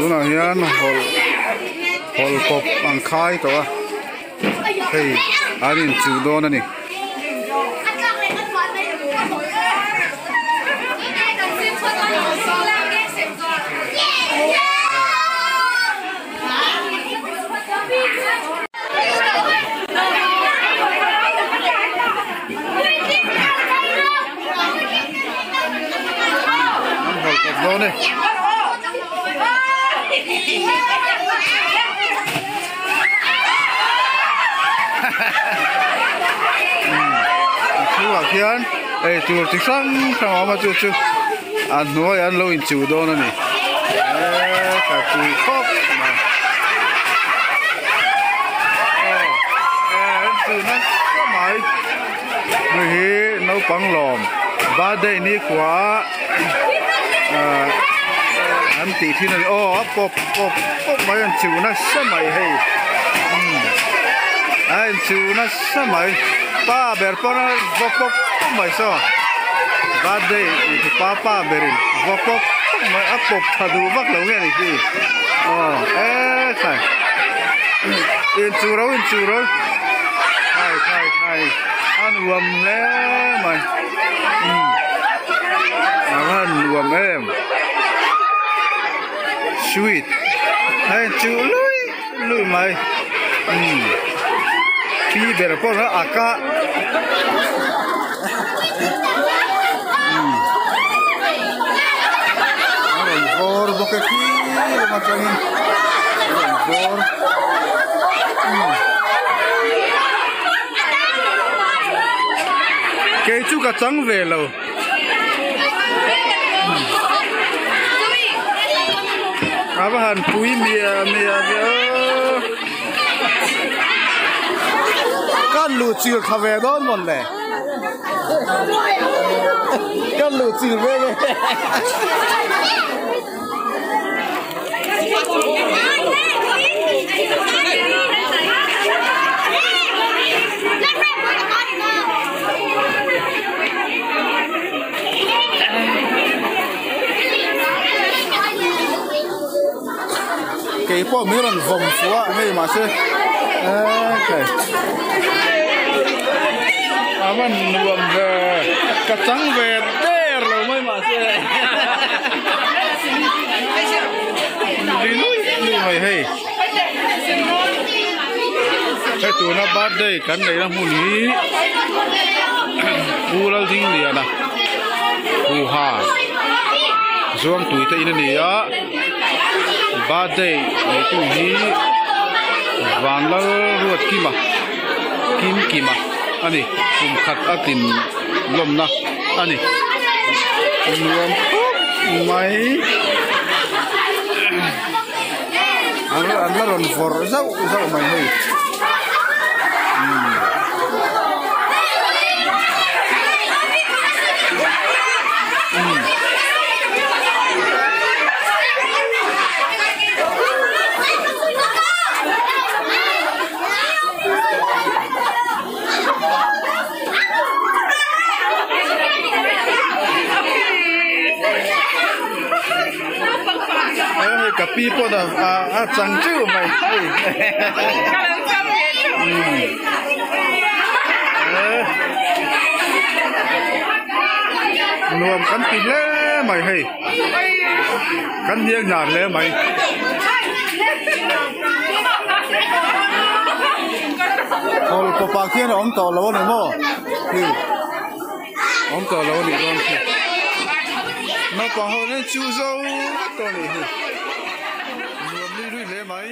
Tunah hian hawlh hawlh kawp an khai tawh a hei an inchuh dawn a ni. An hawl kawp dawn e. A chhungah khian eitur chi hrang hrang a awm a chu chu a hnuaiah an lo inchuh dawn a ni. Eee ka tui khawp mai. Aw eh an chuh nasa mai. Hei hi naupang lawm birthday ni khua ah an tih thin a ni aw a pawp pawp pawp mai an chuh nasa mai hei umm a inchuh nasa mai pa ber pawn a vaw pawp pawp mai saw birthday pa pa berin vaw pawp pawp mai a pawp tha duh vak lo nge ni khi aw ekhai inchuh ro inchuh ro. Khai khai khai a nuam hle mai umm a va nuam em sweet a inchuh lui lui mai umm pi ber pawh kha a kah umm a rawn vawr bawk e khi lam atangin a rawn vawr umm. Kei chu ka chang ve lo. A va han pui miah miah ve aw. Kan luh chil tha ve dawn mawn le. Kan luh chil ve ve. Kei pawh min rawn vawm fuh a hei mahse eee a van nuam ve ka chang ve der lo mai mahse. Ri lui lui mai hei hei tuna birthday kan neihna hmun hi Pu Laldingliana Huha Zuangtui te in a ni a birthday neitu hi Vanlalruatkima Kimkima a ni kum khat a tlin lawmna a ni nuam khawp mai an la rawn vawrh zauh zauh mai hei umm. Hei ka pi pawh a a chang teuh mai hei nuam kan ti hle mai hei kan hniang hnar hle mai. Hawl kawpah khian a awm tawh lo a ni maw khi awm tawh lo a nih dawn khi naupang ho hian chu zo vek tawh a nih hi nuam lui lui hle mai.